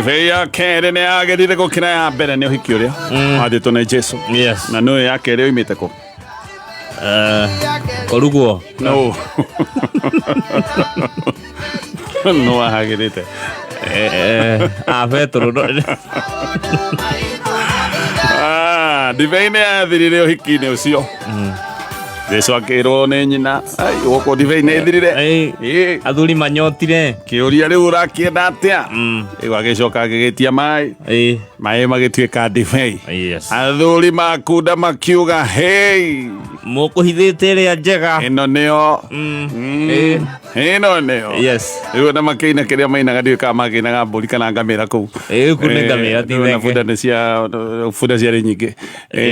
Ndibei ya kerĩ nĩ yagĩrire gũkĩra ya mbere nĩ ũhiki ũrĩa wathĩtwo nĩ Jesu. Yes. Na nũĩ ya kerĩ oimĩte kũ? Kũrugwo. No. No ahagĩrĩte. A Petero. Ah, ndibei nĩ yathirire ũhiki-inĩ ũcio. Jesu akĩrwo nĩ nyina, ai gũkũ ndibei nĩ ĩthirire. Ĩ, Athuri manyotire. Kĩũria rĩu ũrakĩenda atĩa? Rĩu agĩcoka agĩgĩtia maĩ, maĩ magĩtuĩka ndibei. Yes. Athuri makunda makiuga hei, Mũkũhithĩte ĩrĩa njega. ĩno nĩyo. Ĩno nĩyo. Yes. Rĩu ona makĩina kĩrĩa mainaga ndiũĩ kana makĩinaga mbũri kana ngamĩra kũu. Ĩ, kũu nĩ ngamĩra, ti Rĩu ona thenge. bunda nĩ cia bunda ciarĩ nyingĩ.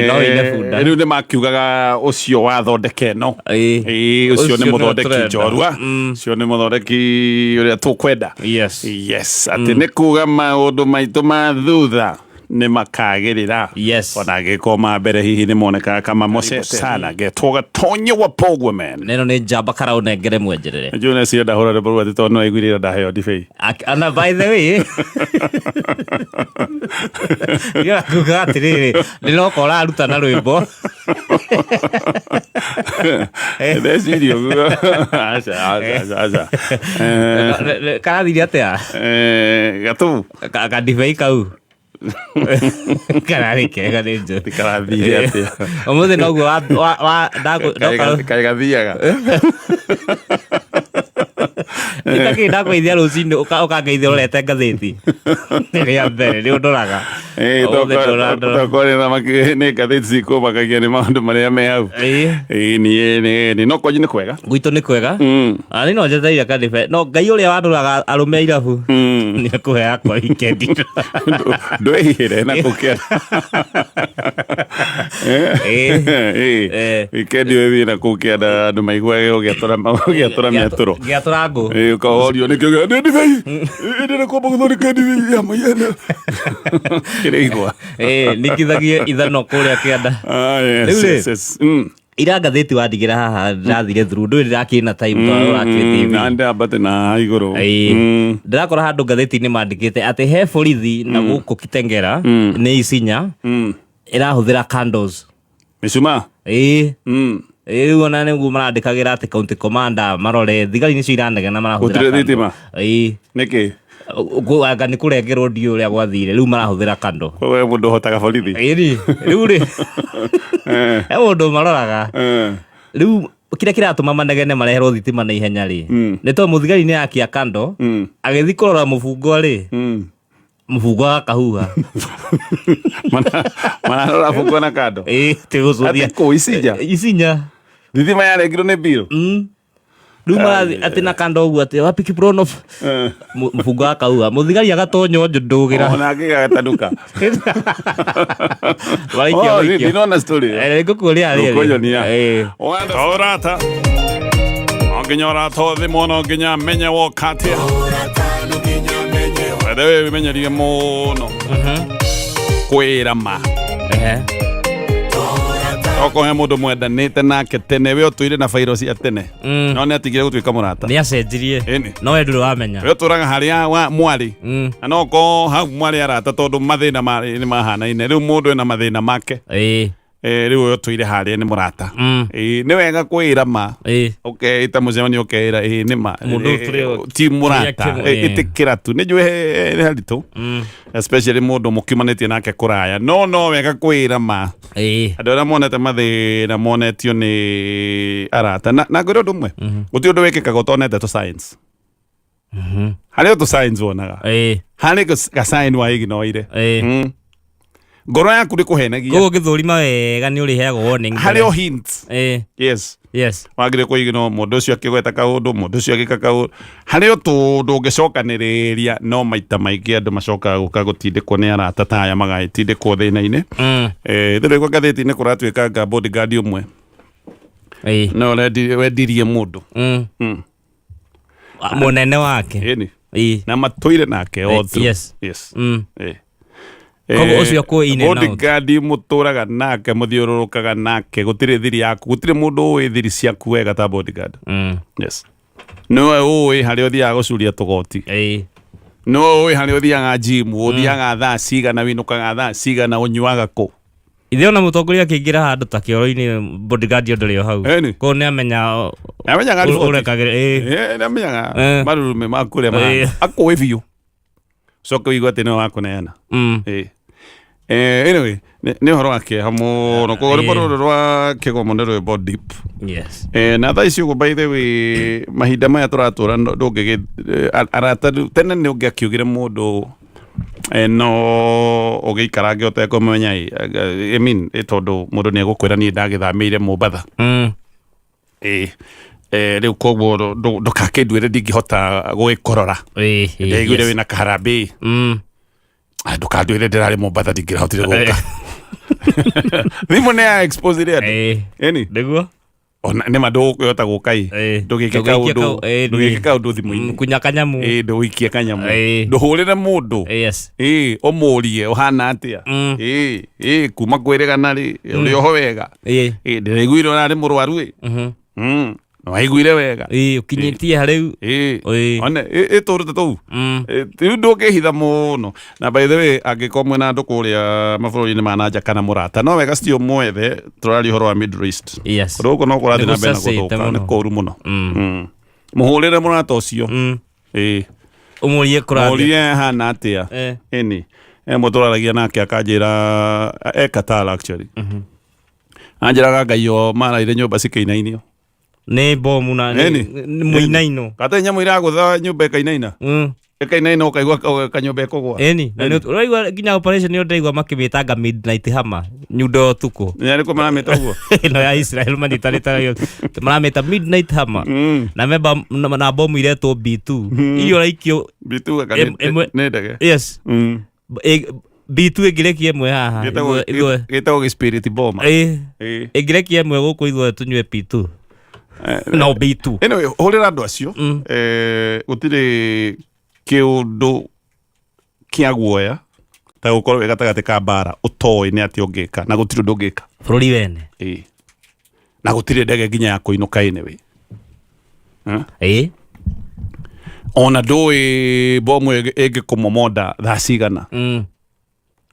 No ine bunda. Rĩu nĩ makiugaga ũcio wathondeka ĩno. Ĩ, ũcio Ũcio nĩ nĩwe mũthondeki tũrenda. njorua. Ũcio nĩ mũthondeki ũrĩa tũkwenda. Yes. Yes, atĩ nĩ kuga maũndũ maitũ ma thutha nĩ makagĩrĩra. Yes. Ona angĩkorwo ma mbere hihi nĩ monekaga kama mocete sana getwo gatonye wa pogwe man. Neno nĩ njamba karaũ nengere mwenjerere. Njũĩ nĩ ndahũra rwĩmbo rũu atĩ tondũ no aiguire ndaheo ndibei. Ana by the way kuga atĩrĩrĩ ndĩroka ũraruta na rwĩmbo. Ndeciria ũguo. Aca, aca, aca, aca. Karathire atĩa? Gatũ. Kandibei kau kararĩ kega nĩ njũĩ. Karathire atĩa? Ũmũthĩ noguo ndoka. Kaĩ gathiaga. Itakĩ ndakũgeithia rũcinĩ ũkangeithia ũrete ngathĩti rĩa mbere nĩ ũndoraga. Ũmũthĩ ndũrandora. Tokorwo thamaki nĩ ngathĩti cikũmakagia nĩ maũndũ marĩa me hau. Ĩĩ, niĩ no kwanyu nĩ kwega. Gwitũ nĩ kwega. Ni no njetereire kandibe no Ngai ũrĩa wandoraga arũme a irabu nĩ akũhe yakwa wikendi. Ndwĩhihĩre na kũkĩra. Wikendi ũyũ na kũu kĩanda andũ maiguage ũgĩatũra ũgĩatũra mĩatũro. Ngĩatũra ngũ. Ĩĩ, ũkahorio nĩkĩo nĩ ndibei ndĩrenda kwamba gũthondeka ndibei ya mayana kĩrĩa igwa. Ningithagie ithano kũrĩa kĩanda. Ah, yes, Rĩu rĩ, yes, yes. Ira ngathĩti wandigĩra haha ndĩrathire through ndũĩ ndĩrakĩna time tondũ ũrakĩrĩ TV. Na ndambate na igũrũ. Ndĩrakora handũ ngathĩti-inĩ mandĩkĩte atĩ he borithi na gũkũ Kitengera nĩ Isinya ĩrahũthĩra candles. Mĩcumaa? Ĩĩ. Rĩu ona nĩguo marandĩkagĩra atĩ county commander marore thigari nĩcio iranegena marahũthĩra Gũtirĩ candle. thitima? Ĩĩ. Nĩkĩ? Anga nĩ kũrengerwo ndiũĩ ũrĩa gwathire rĩu marahũthĩra candle. We mũndũ ũhotaga borithi? Ĩni rĩu rĩ he mũndũ maroraga. Rĩu kĩrĩa kĩratũma manegene mareherwo thitima na ihenya rĩ nĩ tondũ mũthigari nĩ akia candle agĩthiĩ kũrora mũbungo rĩ mũbungo agakahuha. Mararora bungo na kando? Ĩĩ ti gũcũthia. Atĩ kũ Isinya? Isinya. Thitima yarengirwo nĩ mbirũ? Rĩu marathiĩ atĩ na kando ũguo atĩ wapi Kiprono mũbungo akauga mũthigari agatonywo ndũgĩra. Ona angĩgatanuka. Waraikia Oh, waikia. ndinona story. Ngũkuonia rĩrĩ. Ũkũnyonia. Eh. Ũrata. No nginya ũrata ũthimwo no nginya menye woka atĩa. By the way, wĩmenyerie mũno kwĩra ma. Okorwo he mũndũ mwendanĩte nake tene we ũtũire na bairo cia tene no nĩ atigire gũtuĩka mũrata. Nĩ acenjirie. Ĩni. No we ndũrĩ wamenya. We ũtũraga harĩa wa mwarĩ na no korwo hau mwarĩ arata tondũ mathĩna marĩ nĩ mahanaine rĩu mũndũ ena mathĩna make. Rĩu ũyũ ũtũire harĩa nĩ mũrata. Nĩ wega kwĩra ma. Ũkeĩta mũcemanio ũkeĩra ĩĩ nĩ ma. Mũndũ ũyũ tũrĩ o- Ti mũrata. kĩrĩa kĩmwe, ĩĩ. Ĩtĩkĩra tu nĩ njũĩ nĩ haritũ especially mũndũ mũkiumanĩtie nake kũraya no no wega kwĩra ma. Andũ arĩa monete mathĩna monetio nĩ arata na ngwĩre ũndũ ũmwe, gũtirĩ ũndũ wĩkĩkaga ũtonete tũ signs. Harĩ o tũ signs wonaga. Harĩ ga sign wa ignoire. Ngoro yaku nĩ kũhenagia. Koguo ũngĩthũrima wega nĩ ũrĩheagwo warning Harĩ mbere. o hints. Yes. Wagĩrĩire kũignore mũndũ ũcio akĩgweta kaũndũ, mũndũ ũcio agĩka kaũndũ. Harĩ o tũũndũ ũngĩcokanĩrĩria no maita maingĩ andũ macokaga gũka gũtindĩkwo nĩ arata ta aya magagĩtindĩkwo thĩna-inĩ. Thĩinĩ kwa ngathĩti-inĩ kũratuĩka anga bodyguard ũmwe no wendirie mũndũ. Mũnene wake. Ĩni. Na matũire nake all through. Yes. Koguo ũcio kũ in and out. Bodyguard mũtũraga nake mũthiũrũrũkaga nake gũtirĩ thiri yaku gũtirĩ mũndũ ũĩ thiri ciaku wega ta bodyguard. Yes. Nĩwe ũĩ harĩa ũthiaga gũcuria tũgoti. No ũĩ harĩa ũthiaga gym, ũthiaga thaa cigana, wĩinũkaga thaa cigana, ũnyuaga kũ. Ithe ona mũtongoria akĩingĩra handũ ta kĩoro-inĩ, bodyguard yo ndũrĩ o hau. Ĩni. Koguo nĩ amenya. Nĩamenyaga riboti. Ũrekagĩra ĩĩ. Eh, nĩamenyaga marurume maku ũrĩa mahana. Akũĩ biũ. Ũcoke ũigue atĩ nĩwe wakũneana. Ĩĩ. Anyway, nĩ ũhoro wa kĩeha mũno. Koguo rwĩmbo rũrũ rwa kĩgomo nĩ rwĩmbo deep. Na thaa ici ũguo, by the way, mahinda maya tũratũra, ndũngĩgĩ arata rĩu, tene nĩ ũngĩakiugire mũndũ no ũgĩikarange ũtekũmenya ĩ, I mean, tondũ mũndũ nĩ egũkwĩra niĩ ndagĩthamĩire Mombatha. Ĩ rĩu koguo ndũgakĩnduĩre ndingĩhota gũgĩkũrora. Ndaiguire wĩna kaharambĩ. Ah, ndũkanduĩre ndĩrarĩ Mombatha ndingĩrahotire gũka. Thimũ nĩ ya expose ire andũ. Ĩni. Nĩguo. Ona nĩ ma ndũgũkĩhota gũka ĩ. Ndũgĩke Ndũgĩikie kaũndũ. Ndũgĩke kaũndũ thimũ-inĩ. Kunya kanyamu. Ĩ, ndũgũikie kanyamũ. Ndũhũrĩre mũndũ. Ĩ, ũmũrie ũhana atĩa. Ĩ, ĩ, kuma kwĩrĩgana rĩ, ũrĩ oho wega. Ĩ, ndĩraiguire ũrarĩ mũrwaru ĩ. Nĩwaiguire wega. Ĩĩ, ũkinyĩtie ha rĩu? Ĩ. Ĩĩ. One ĩ tũrũte tũu. Ĩ, rĩu ndũngĩhitha mũno. Na by the way, angĩkorwo mwĩna andũ kũrĩa mabũrũri-inĩ ma nanja kana mũrata, no wega still mwethe, tũraria ũhoro wa Middle East. Kũndũ gũkũ no kũrathiĩ na mbere na Nĩ gũcacĩte gũthũka, nĩ mũno. kũũru mũno. Mũhũrĩre mũrata ũcio. Ĩ. Ũmũrie kũrathia. Mũrie hana atĩa. Ĩni. Ĩmwe tũraragia nake akanjĩra e Qatar actually. Anjĩraga Ngai o maraire nyũmba cikĩinainio. Nĩ bomu na nĩ Ĩni. nĩ mũinaino. Kata nyamũ iragũtha nyũmba ĩkainaina. Ĩkainaina ũkaigua kanyũmba ĩkũgwa. Ĩni. Na nĩ ũraigua nginya operation ĩyo ndĩraigua makĩmĩtanga midnight hammer, nyundo ya ũtukũ. Nĩ arĩkũ maramĩta ũguo? Ĩno ya Israel manyitanĩte nayo maramĩta midnight hammer. Na memba na bomu iretwo B2 iria ũraikio. Bitu aka nĩ ndege. Yes. B2 ĩngĩrekia ĩmwe haha Gĩtagwo gĩ spirit bomb. Ĩ. Ĩ. Ĩngĩrekia ĩmwe gũkũ ithuothe tũnyue P2, no B2. Anyway, hũrĩra andũ acio. Gũtirĩ kĩũndũ kĩa guoya ta gũkorwo wĩ gatagatĩ ka mbara ũtoĩ nĩ atĩa ũngĩka, na gũtirĩ ũndũ ũngĩka. Bũrũri wene. Ĩ. Na gũtirĩ ndege nginya ya kũinũka anyway. Ĩ. Ona ndũĩ bomu ĩngĩkũmomonda thaa cigana.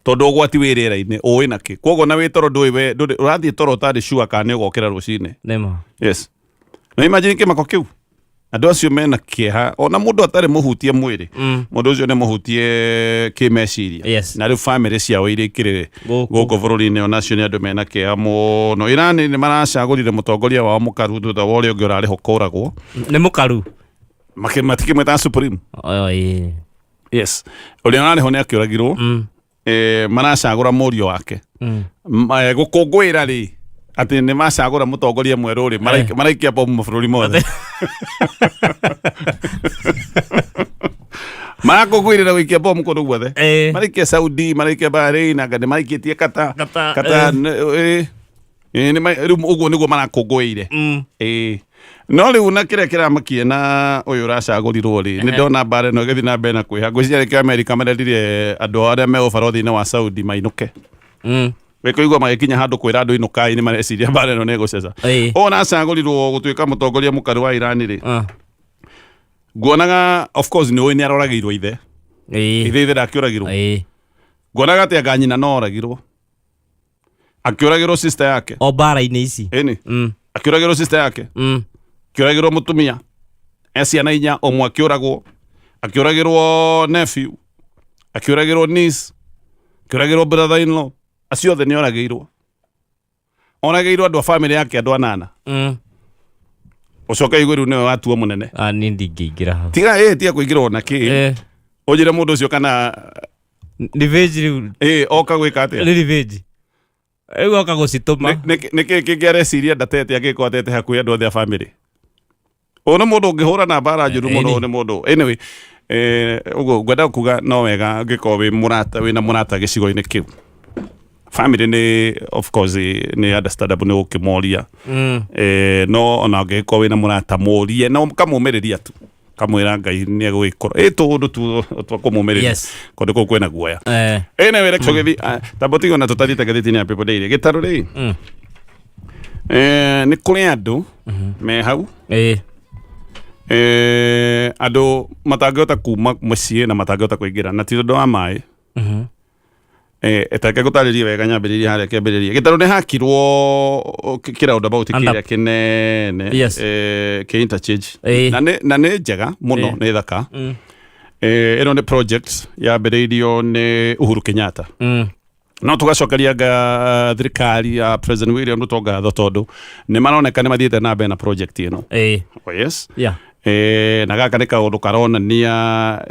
Tondũ ũgwati wĩ rĩera-inĩ ũĩ nakĩ, koguo na wĩ toro ndũĩ we ũrathiĩ toro ũtarĩ sure kana nĩ ũgokĩra rũcinĩ. Nĩma. Yes, na imagine kĩmako kĩu andũ acio mena kĩeha, ona mũndũ atarĩ mũhutie mwĩrĩ, mũndũ ũcio nĩ mũhutie kĩmeciria. Na rĩu famĩlĩ ciao iria ikĩrĩ Gũkũ. Gũkũ bũrũri-inĩ onacio nĩ andũ mena kĩeha mũno. Iran nĩ maracagũrire mũtongoria wao mũkaru thutha wa ũrĩa ũngĩ ũrarĩ ho kũragwo. Nĩ mũkaru. Matikĩmwĩtaga supreme. Oh, ĩĩ. Yes, ũrĩa ũrarĩ ho nĩ akĩũragirwo. Maracagũra mũriũ wake. Gũkũngũĩra rĩ atĩ nĩ macagũra mũtongoria mwerũ rĩ, maraikia bomu mabũrũri mothe, marakũngũĩrĩra gũikia bomu kũndũ guothe. Maraikia Saudi, maraikia Bahrain, anga nĩ maikĩtie Qatar. Qatar, Qatar, rĩu ũguo nĩguo marakũngũĩire. Ĩĩ, no rĩu na kĩrĩa kĩramakia na ũyũ ũracagũrirwo rĩ, nĩ ndona mbara ĩno ĩgĩthiĩ na mbere na kwĩha. Ngwĩciria nĩkĩo Amerika marerire andũ arĩa me ũbarũthi-inĩ wa Saudi mainũke. Wĩkũigua magĩkinya handũ kwĩra andũ inũkai, nĩ mareciria mbara ĩno nĩ ĩgũceca. Ũyũ ũracagũrirwo gũtuĩka mũtongoria mũkaru wa Iran rĩ, nguonaga of course nĩ ũĩ nĩ aroragĩirwo ithe. Ithe ndakĩũragirwo. Nguonaga atĩ anga nyina no oragirwo, akĩũragĩrwo sister yake. O mbara-inĩ ici. Ĩni. Akĩũragĩrwo sister yake, akĩũragĩrwo mũtumia e ciana inya, ũmwe akĩũragwo, akĩũragĩrwo nephew, akĩũragĩrwo niece, akĩũragĩrwo brother in law, acio othe nĩ oragĩirwo, oragĩirwo andũ a family yake andũ anana. Ũcoke igue rĩu nĩwe watuo mũnene. Ah, niĩ ndingĩingĩra hau. Tiga ĩ, tiga kũingĩra ona kĩ. Ũnjĩre mũndũ ũcio kana Revenge rĩu. Ĩ, oka gwĩka atĩa? Nĩ revenge rĩu oka gũcitũma. Nĩ kĩ kĩngĩ areciria ndatete angĩkorwo atete hakuhĩ andũ othe a family? Ũyũ nĩ mũndũ ũngĩhũra na mbara njũru mũno. Nĩ mũndũ anyway, ũguo ngwenda kuga no wega angĩkorwo wĩ mũrata, wĩna mũrata gĩcigo-inĩ kĩu, family nĩ of course nĩ understandable nĩ gũkĩmoria. No ona angĩkorwo wĩna mũrata, mũrie na ũkamũmĩrĩria tu, kamwĩra Ngai nĩ egũgĩkorwo ĩ tũũndũ tu twa kũmũmĩrĩria. Kũndũ kũu kwĩna guoya. Anyway, reke tũgĩthiĩ tamba tiga ona tũtathiĩte ngathĩti-inĩ ya People Daily gĩtarũ rĩ. Nĩ kũrĩ andũ me hau. Andũ matangĩhota kuma mũciĩ na matangĩhota kũingĩra na ti ũndũ wa maĩ. Tareke ngũtarĩrie wega nyambĩrĩrie harĩa kĩambĩrĩria. Gĩtarũ nĩ hakirwo kĩ roundabout kĩrĩa kĩnene. Kĩ interchange. Na nĩ njega mũno, nĩ thaka. Ĩno nĩ project yambĩrĩirio nĩ Uhuru Kenyatta. No tũgacokeria nga thirikari ya President William Ruto ngatho tondũ nĩ maroneka nĩ mathiĩte na mbere na project ĩno. Oh, yes. Na gaka nĩ kaũndũ karonania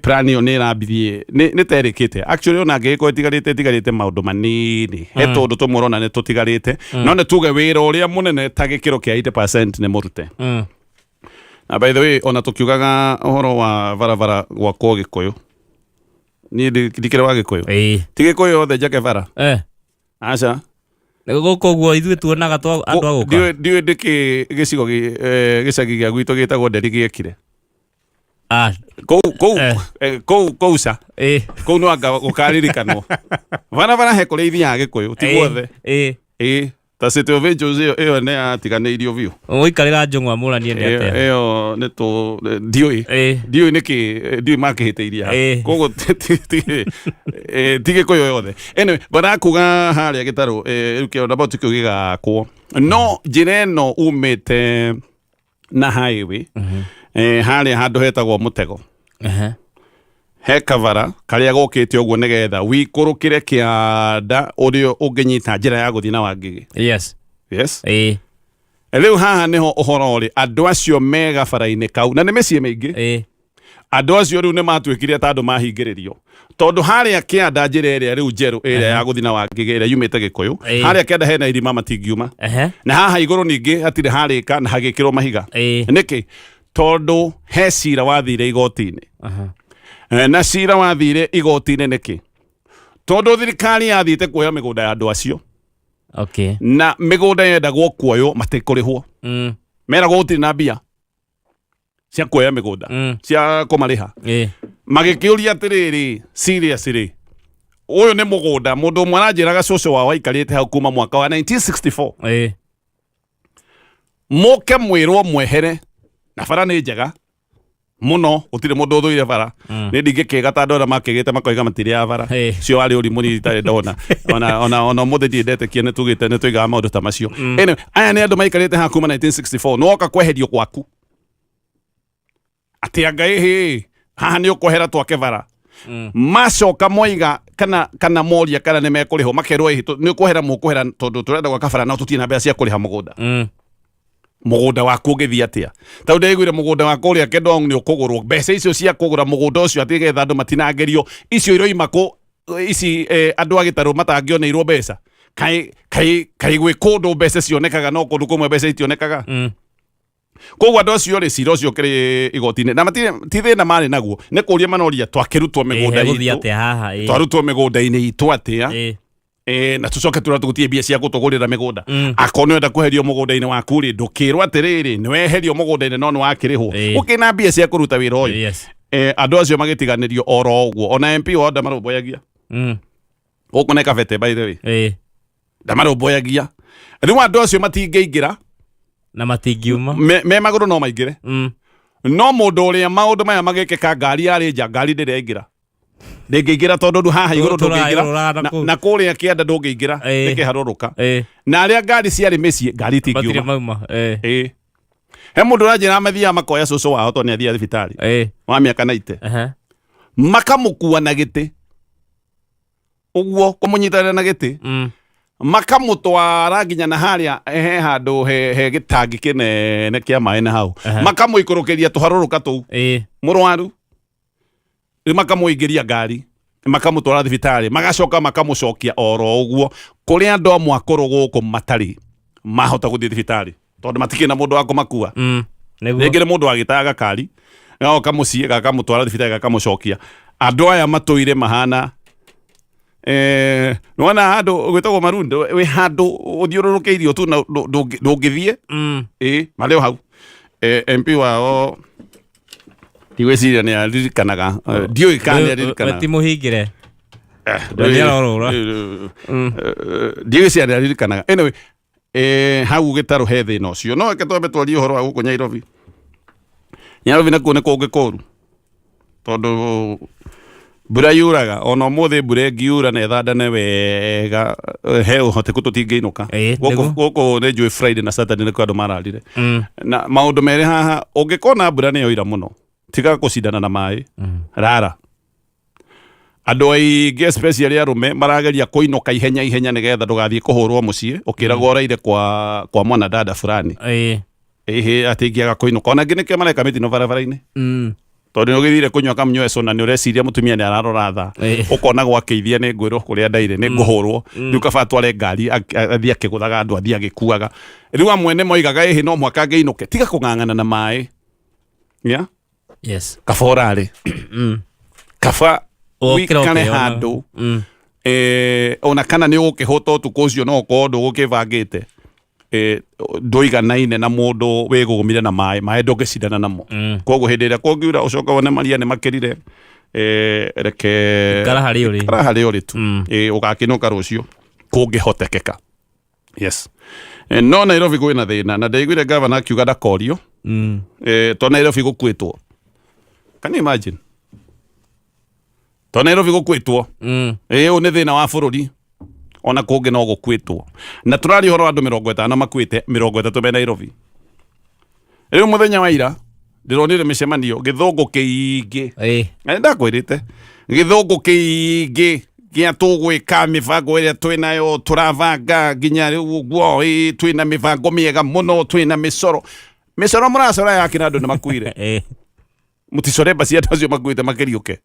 plan ĩyo nĩ ĩrambithie nĩ ta ĩrĩkĩte actually, ona angĩgĩkorwo ĩtigarĩte maũndũ manini, he tũndũ tũmwe ũrona nĩ tũtigarĩte, no nĩ tuge wĩra ũrĩa mũnene ta gĩkĩro kĩa 80% nĩ mũrute. Na by the way, ona tũkiugaga ũhoro wa barabara gwakwo Gĩkũyũ, niĩ ndikĩrĩ wa Gĩkũyũ. Ti Gĩkũyũ yothe njake bara. Aca. Gũkũ ũguo ithuĩ tuonaga twa andũ a gũka. Ndiũĩ ndĩkĩ gĩcigo gĩcagi gĩa gwitũ gĩtagwo Nderi gĩekire. Kũu kũu kũu kũu ca. Kũu no anga gũkaririkanwo. Barabara he kũrĩa ithiaga Gĩkũyũ, ti guothe. Ĩĩ. Ta City of Angels ĩyo nĩ yatiganĩirio biũ. Ũgũikarĩra njũng'wa mũranie nĩ atĩa? Ĩyo nĩ tũ ndiũĩ. Ndiũĩ nĩkĩ, ndiũĩ makĩhĩtĩirie ha. Koguo ti Gĩkũyũ yothe. Anyway, ngwendaga kuga harĩa Gĩtarũ, rĩu kĩ roundabout kĩu gĩgakwo. No njĩra ĩno umĩte na highway, harĩa handũ hetagwo Mũtego, he kabara karĩa gokĩte ũguo nĩgetha wikũrũkĩre kĩanda ũrĩa ũngĩnyita njĩra ya gũthiĩ na Wangigĩ. Yes. Rĩu haha nĩho ũhoro ũrĩ, andũ acio me gabara-inĩ kau, na nĩ mĩciĩ mĩingĩ. Andũ acio rĩu nĩ matuĩkire ta andũ mahingĩrĩrio tondũ harĩa kĩanda njĩra ĩrĩa rĩu njerũ ĩrĩa ya gũthiĩ na Wangigĩ ĩrĩa yumĩte Gĩkũyũ, harĩa kĩanda hena irima matingiuma. Na haha igũrũ ningĩ hatirĩ harĩka na hagĩkĩrwo mahiga. Nĩkĩ? Tondũ he cira wathire igoti-inĩ. Na cira wathire igoti-inĩ nĩkĩ? Tondũ thirikari yathiĩte kuoya mĩgũnda ya andũ acio. Na mĩgũnda yendagwo kuoywo matikũrĩhwo. Meragwo gũtirĩ na mbia cia kuoya mĩgũnda, cia kũmarĩha. Magĩkĩũria atĩrĩrĩ, seriously, ũyũ nĩ mũgũnda mũndũ ũmwe aranjĩraga cũcũ wao aikarĩte hau kuma mwaka wa 1964. Mũke mwĩrwo mwehere na bara nĩ njega mũno, gũtirĩ mũndũ ũthũire bara. Nĩ ndingĩkĩga ta andũ arĩa makĩgĩte makoiga matirĩ bara. Cio warĩ ũrimũ, niĩ itarĩ ndona ona ũmũthĩ ndirĩ ndetĩkia nĩ tugĩte nĩ tũigaga maũndũ ta macio. Anyway, aya nĩ andũ maikarĩte haha kuma 1964, nĩ woka kweherio gwaku atĩ anga ĩhĩ haha nĩ ũkwehera twake bara. Macoka moiga kana moria kana nĩ mekũrĩhwo, makerwo ĩhĩ nĩ ũkwehera mũkwehera tondũ tũrenda gwaka bara no tũtirĩ na mbeca cia kũrĩha mũgũnda. Mũgũnda waku ũgĩthiĩ atĩa? Tondũ ndĩraiguire mũgũnda wa kũrĩa Kedong nĩ ũkũgũrwo, mbeca icio cia kũgũra mũgũnda ũcio atĩ getha andũ matinangĩrio, icio iroima kũ? Ici andũ a Gĩtarũ matangĩoneirwo mbeca, kaĩ gwĩ kũndũ mbeca cionekaga no kũndũ kũmwe mbeca itionekaga? Koguo andũ acio rĩ, cira ũcio ũkĩrĩ igoti-inĩ na matirĩ ti thĩna marĩ naguo, nĩ kũria manoria twakĩrutwo mĩgũnda Hegũthiĩ itũ atĩa haha? Twarutwo mĩgũnda-inĩ itũ atĩa? Na tucoke tura tũgũtie mbia cia gũtũgũrĩra mĩgũnda. Akorwo nĩ ũrenda kweherio mũgũnda-inĩ waku rĩ, ndũkĩrwo atĩrĩrĩ nĩ weherio mũgũnda-inĩ no nĩ wakĩrĩhwo ũkĩ na mbia cia kũruta wĩra ũyũ. Andũ acio magĩtiganĩrio oro ũguo, ona MP wao ndamarũmbũyagia. Gũkũ nĩ Kabete, by the way. Ndamarũmbũyagia. Rĩu andũ acio matingĩingĩra Na matingiuma. Me magũrũ no maingĩre. No mũndũ ũrĩa maũndũ maya magĩkĩka ngari yarĩ nja, ngari ndĩrĩ yaingĩra, ndĩngĩingĩra tondũ rĩu haha igũrũ ndũngĩingĩra Tũrayũrũraga na kũu. Na kũrĩa kĩanda ndũngĩingĩra. Nĩ kĩharũrũka. Na arĩa ngari ciarĩ mĩciĩ, ngari Matirĩ itingiuma. mauma. He mũndũ ũranjĩra mathiaga makoya cũcũ wao tondũ nĩ athiaga thibitarĩ wa mĩaka 90, makamũkua na gĩtĩ ũguo, kũmũnyitanĩra na gĩtĩ, makamũtwara nginya na harĩa he handũ he gĩtangi kĩnene kĩa maĩ na hau, makamũikũrũkĩria tũharũrũka tũu. Mũrwaru rĩu makamũingĩria ngari, makamũtwara thibitarĩ, magacoka makamũcokia oro ũguo. Kũrĩ andũ amwe akũrũ gũkũ matarĩ mahota gũthiĩ thibitarĩ tondũ matikĩrĩ na mũndũ wa kũmakua. Nĩguo. Rĩngĩ nĩ mũndũ wagĩtaga gakari gagoka mũciĩ gakamũtwara thibitarĩ gakamũcokia. Andũ aya matũire mahana nĩwona handũ gwĩtagwo Marundo, wĩ handũ ũthiũrũrũkĩirio tu na ndũngĩthiĩ. Ĩ marĩ o hau. MP wao ndigwĩciria nĩ aririkanaga. Ndiũĩ kana nĩ aririkanaga. Ti mũhingĩre. Nĩ arorũra. Ndigwĩciria nĩ aririkanaga. Anyway, hau Gĩtarũ he thĩna ũcio. No reke twambe twarie ũhoro wa gũkũ Nairobi. Nairobi nakuo nĩ kũngĩ kũru, tondũ mbura yuraga ona ũmũthĩ, mbura ĩngiura na ĩthandane wega, he ũhoteku tũtingĩinũka. Gũkũ. Gũkũ nĩ njũĩ Friday na Saturday nĩkuo andũ mararire. Na maũndũ merĩ haha, ũngĩkona mbura nĩ yoira mũno, tiga gũcindana na maĩ. Rara andũ aingĩ, especially arũme, marageria kũinũka ihenya ihenya nĩgetha ndũgathiĩ kũhũrwo mũciĩ ũkĩragwo ũraire kwa mwana dada fulani. Ĩhĩ, atĩ ingĩaga kũinũka, ona angĩ nĩkĩo mareka mĩtino barabara-inĩ, tondũ nĩ ũgĩthire kũnyua kamnyweco na nĩ ũreciria mũtumia nĩ ararora thaa, ũkona gwakĩithia nĩ ngwĩrwo kũrĩa ndaire nĩ ngũhũrwo, rĩu kaba atware ngari athiĩ akĩgũthaga andũ, athiĩ agĩkuaga. Rĩu amwe nĩ moigaga, ĩhĩ, no mũhaka ngĩinũke. Tiga kũng'ang'ana na maĩ, yeah? Kaba ũrarĩ kaba Ũkĩra wĩikare ũkĩona. handũ, ona kana nĩ ũgũkĩhũta ũtukũ ũcio, no ũkorwo ndũgũkĩbangĩte, ndũiganaine na mũndũ wĩgũgũmire na maĩ. Maĩ ndũngĩcindana namo. Koguo hĩndĩ ĩrĩa kũngiura, ũcoke wone maria nĩ makĩrire, reke Ikara harĩa ũrĩ. Ikara harĩa ũrĩ tu. Ũgakĩinũka rũciũ kũngĩhotekeka. Yes. No Nairobi kwĩna thĩna, na ndaiguire gavana akiuga ndakorio, to Nairobi gũkuĩtwo. Can you imagine? To Nairobi gũkuĩtwo. Ĩ, ũyũ nĩ thĩna wa bũrũri, ona kũngĩ no gũkuĩtwo, na tũraria ũhoro wa andũ 50 makuĩte, 30 me Nairobi. Rĩu mũthenya wa ira ndĩronire mĩcemanio, gĩthũngũ kĩingĩ. Na nĩ ndakwĩrĩte gĩthũngũ kĩingĩ gĩa tũgwĩka mĩbango ĩrĩa twĩnayo, tũrabanga nginya rĩu ũguo, ĩ, twĩna mĩbango mĩega mũno, twĩna mĩcoro. Mĩcoro mũracora yakĩra andũ nĩ makuire. Mũticore mba cia andũ acio makuĩte makĩriũke,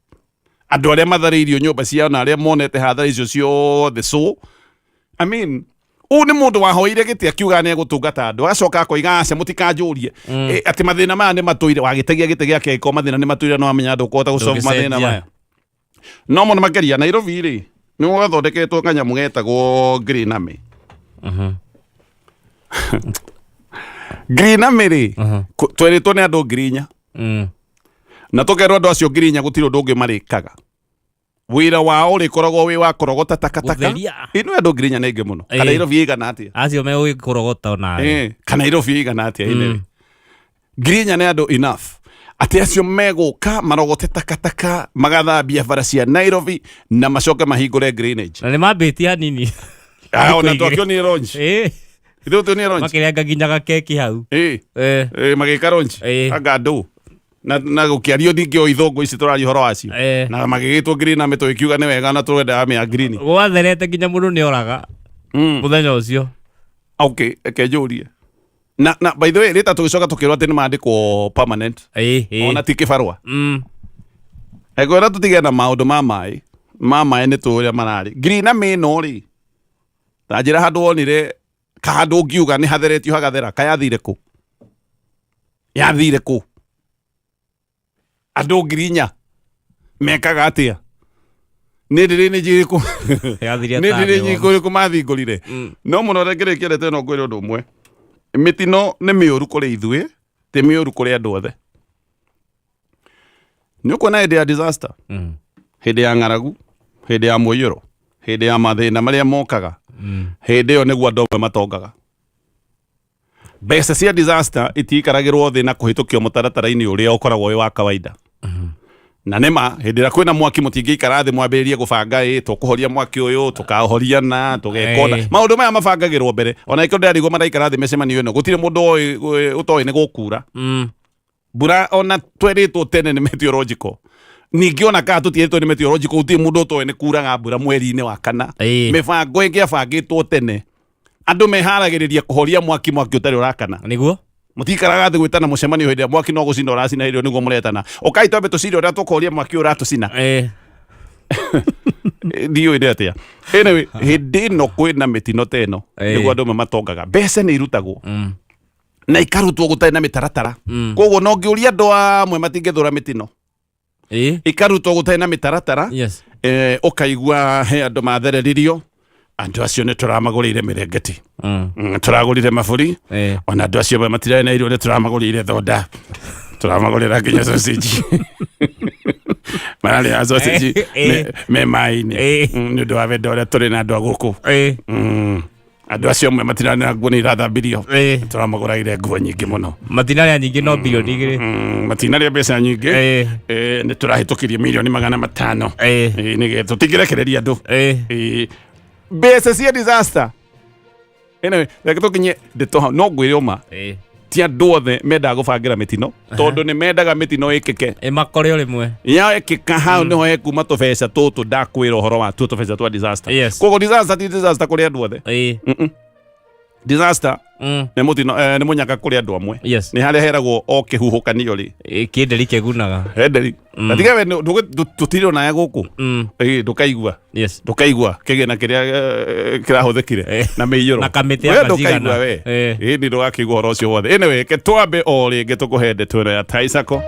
andũ arĩa matharĩirio nyũmba ciao na arĩa monete hathara icio ciothe. So I mean, ũyũ nĩ mũndũ wahoire gĩtĩ akiuga nĩ egũtungata andũ, agacoka akoiga, aca, mũtikanjũrie. Atĩ mathĩna maya nĩ matũire. Wagĩtegia gĩtĩ gĩake angĩkorwo mathĩna nĩ matũire, no amenya ndũkũhota gũsolve mathĩna Ndũngĩcenjia. maya. No mũno makĩria Nairobi rĩ, nĩ gwathondeketwo kanyamũ getagwo Green Army. Green Army rĩ, twerĩtwo nĩ andũ 4,000, na tũkerwo andũ acio 4,000 gũtirĩ ũndũ ũngĩ marĩkaga, wĩra wao ũrĩkoragwo wĩ wa kũrogota takataka. Gũtheria. Ĩno andũ 4,000 nĩ aingĩ mũno. Kana Nairobi ĩigana atĩa? Acio megũkũrogota onawe. Kana Nairobi ĩigana atĩa? Ĩnene, 4,000 nĩ andũ enough atĩ acio megũka marogote takataka, magathambia bara cia Nairobi na macoke mahingũre drainage. Na nĩ mambĩtie hanini. Ah, ona Thikũ igĩrĩ. twakĩonire launch. Ithuĩ tuonire launch. Makĩrenga nginya gakeki hau. Magĩka launch. Anga andũ na gũkĩario ningĩ o ithũngũ ici tũraria ũhoro wacio, na magĩgĩtwo green army, tũgĩkiuga nĩ wega na tũrenda army ya green. Gwatherete nginya mũndũ nĩ oraga mũthenya ũcio. Okay, reke njũrie, na by the way, rĩta tũgĩcoka tũkĩrwo atĩ nĩ mandĩkwo permanent, ona ti kĩbarũa. Ngwĩra tũtige na maũndũ ma maĩ, ma maĩ nĩ tũĩ ũrĩa mararĩ. Green army ĩno rĩ, ta njĩra handũ wonire kahandũ ũngiuga nĩ hatheretio hagathera, kayathire kũ? Yathire kũ? Andũ 4,000 mekaga atĩa? Nĩ ndĩrĩ irĩkũ? Yathire Nĩ ndĩrĩ ta nyingĩ irĩkũ mathingũrire? No mũno reke rĩkĩrete, no ngwĩre ũndũ ũmwe, mĩtino nĩ mĩũru kũrĩ ithuĩ, ti mĩũru kũrĩ andũ othe. Nĩ ũkuona hĩndĩ ya disaster, hĩndĩ ya ng'aragu, hĩndĩ ya mũiyũro, hĩndĩ ya mathĩna marĩa mokaga, hĩndĩ ĩyo nĩguo andũ amwe matongaga. Mbeca cia disaster itiikaragĩrwo thĩ na kũhĩtũkio mũtaratara-inĩ ũrĩa ũkoragwo wĩ wa kawaida. Na nĩma hĩndĩ ĩrĩa kwĩna mwaki, mũtingĩikara thĩ mwambĩrĩrie gũbanga, ĩ tũkũhoria mwaki ũyũ, tũkaũhoria na tũgeka ũna. Maũndũ maya mabangagĩrwo mbere. Ona ĩkĩo ndĩrarigwo maraikara thĩ mĩcemanio ĩno, gũtirĩ mũndũ ũtoĩ nĩ gũkura mbura, ona twerĩtwo tene nĩ meteorological. Ningĩ ona kana tũtierĩtwo nĩ meteorological, gũtirĩ mũndũ ũtoĩ nĩ kuraga mbura mweri-inĩ wa kana. Mĩbango ĩngĩabangĩtwo tene, andũ meharagĩrĩria kũhoria mwaki, mwaki ũtarĩ ũrakana. Mũtikaraga thĩ gwĩtana mũcemanio hĩndĩ ĩrĩa mwaki no gũcina ũracina. Hĩndĩ ĩyo nĩguo mũretana, ũkai twambe tũcire ũrĩa tũkũhoria mwaki ũyũ ũratũcina. Ndiũĩ nĩ atĩa. Anyway, hĩndĩ ĩno kwĩna mĩtino ta ĩno, nĩguo andũ amwe matongaga. Mbeca nĩ irutagwo na ikarutwo gũtarĩ na mĩtaratara. Koguo no ngĩũria, andũ amwe matingĩthũra mĩtino ikarutwo gũtarĩ na mĩtaratara. Ũkaigua he andũ mathereririo, andũ acio nĩ tũramagũrĩire mĩrengeti, tũragũrire maburi. Ona andũ acio amwe matirarĩ na irio, nĩ tũramagũrĩire thonda, tũramagũrĩra nginya sausage, mararĩa sausage me maĩ-inĩ, nĩ ũndũ wa wendo ũrĩa tũrĩ na andũ a gũkũ. Andũ acio amwe matiranĩra nguo nĩ irathambirio. Tũramagũragĩre nguo nyingĩ mũno. Matinarĩa nyingĩ no bilioni 2. Matinarĩa mbeca nyingĩ. Nĩ tũrahĩtũkirie mirioni 500. Nĩgetha tũtingĩrekereria andũ. Mbeca cia disaster. Anyway, reke tũkinye ndeto hau no ngwĩre ũma, ti andũ othe mendaga gũbangĩra mĩtino, tondũ nĩ mendaga mĩtino ĩkĩke. Ĩmakore o rĩmwe. Yekĩka hau nĩho hekuma tũbeca tũtũ ndakwĩra ũhoro watuo, tũbeca twa disaster. Koguo disaster ti disaster kũrĩ andũ othe. Disaster nĩ mũtino, nĩ mũnyaka kũrĩ andũ amwe. Nĩ harĩa heragwo o kĩhuhũkanio rĩ. Kĩnderi kĩgunaga. Henderi na tiga we tũtirĩ onaye gũkũ. Ndũkaigua. Ndũkaigua kĩgĩna kĩrĩa kĩrahũthĩkire na mĩiyũro. Na kamĩtĩ We anga ndũkaigua cigana. we. Ĩĩ ndũgakĩigua ũhoro ũcio wothe. Anyway, ke twambe o rĩngĩ tũkũhe ndeto ĩno ya Taisako.